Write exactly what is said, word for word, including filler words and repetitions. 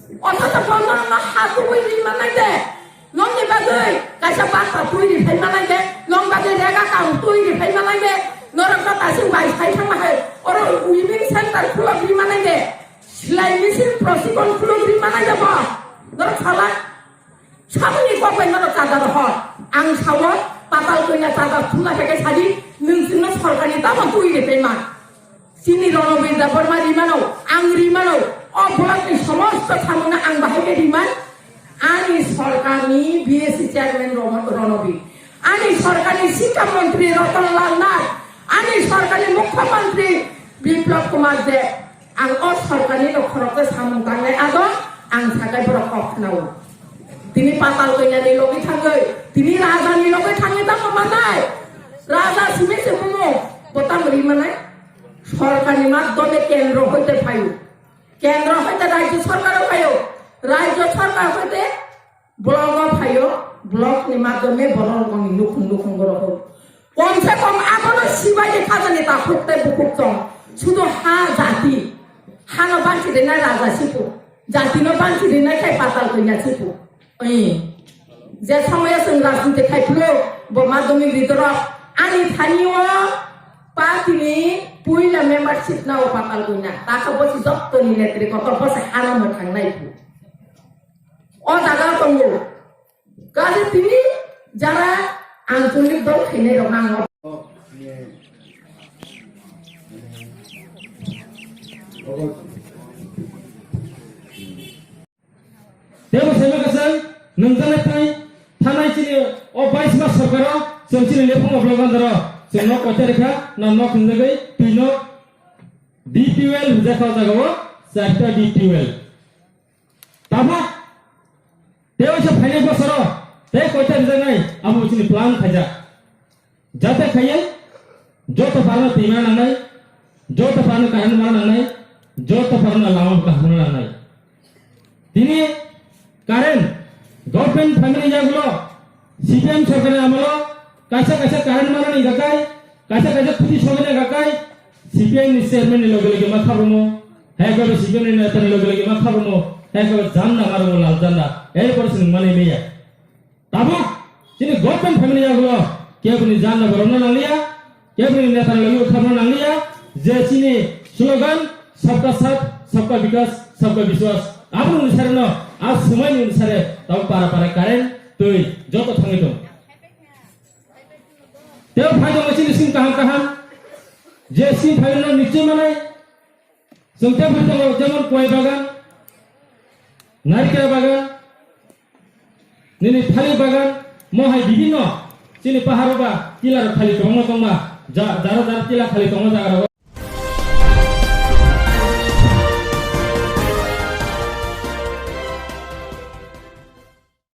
Othocho bo norokno ha tubui ri manai de. Nokni bagwi kaisa baksa twi ri phai manai de. Nok bagwi rega kam twi ri phai manai de. Norokno tasing bai sai thangma hai. Oro weaving center khulok ri manai de. Silai machine prosikon khulok ri manai de bo. Norok salak. Saboni kok bai norok chadar hor. Ang sawo patal koina chadar thumna khe sadi nwng chwngno sorkarni tamo twi ri phai man. Chini Ronobir Debbarma rimano, ang rimano, o blockni somosto samungno ang bahai khe riman, ani sorkarni B S C chairman Rono-, Ronobir, ani sorkarni Sikha montri Ratan Lal Nath, ani sorkarni mukhyamantri Biplab Kumar Deb, ang o sorkarni no khoroksa samung tangnai ado, ang sakai borok kok khnao. Tini patal koinani logi thangwi, tini rajani logi thangwi tamo manai? Raja simi se bumo, bo tamo rimanai? Sorkarni madhyome kendro hoite phaio. Kendro hoite rajyo sorkaro phaio. Rajyo sorkar hoite blogo phaio. Blogni madhyome bororokni nukhung nukhung goroho. Komse kom abono sibaidi khajani takhuk tei bukhuk chong. Sudo ha jati. Hano banchi rinai raja sipu. Jatino banchi rinai khai patal koina sipu. Oi, je somoyo chwng rajniti khai phuru, bo madhyamik ridorok ani thani o party ni puila membership na o patal koina. Takha bosi jottoni netri kotor bosi hano mwthang nai phu. O jaga tongo. Kaje tini jara ancholik dol khainai rok nang. Tebo sema kasang nungjalai thai thanai chini o bais mas sorkaro chwng chini lephung o blogan daro chwng nok koita rikha na nok hinjagwi twi nok D P well hwnjak kha o jaga o charta D P well. Tabuk tei waisa phainai bosoro tei koita rijaknai abo chini plan khaijak. Jate khaiye joto parno twima nangnai, joto parno current ma nangnai, joto parno lama kaham nangnai. Tini current government family yagulo C P M sorkar amolo kaisa kaisa current manani gakai, kaisa kaisa khuti sogina gakai, C P M ni chairman ni loge loge ma khabramo, hai kabe C P M ni neta ni loge loge ma khabramo, hai kabe janda maramo lal janda, erpor se nung mani meya. Tabuk chini government family yagulo keboni janda borokno nangliya, keboni neta logi utharno nangliya, je chini slogan Sabka Saath, Sabka Vikas, Sabka Vishwas, aboni onusare no, a swmai ni onusare tabuk para para current, twi joto thangwi tong. Tei phai tongo chini sing kaham kaham, je sing phai no nichoi manai, Chwng tei phai tongo, jemon koi bagan, narikel bagan, nini thalik bagan, mo hai bibinno chini paharo ba tila rok thalik kwbangma tongma, ja-, jara jara tila thalik tongma jaga rogo.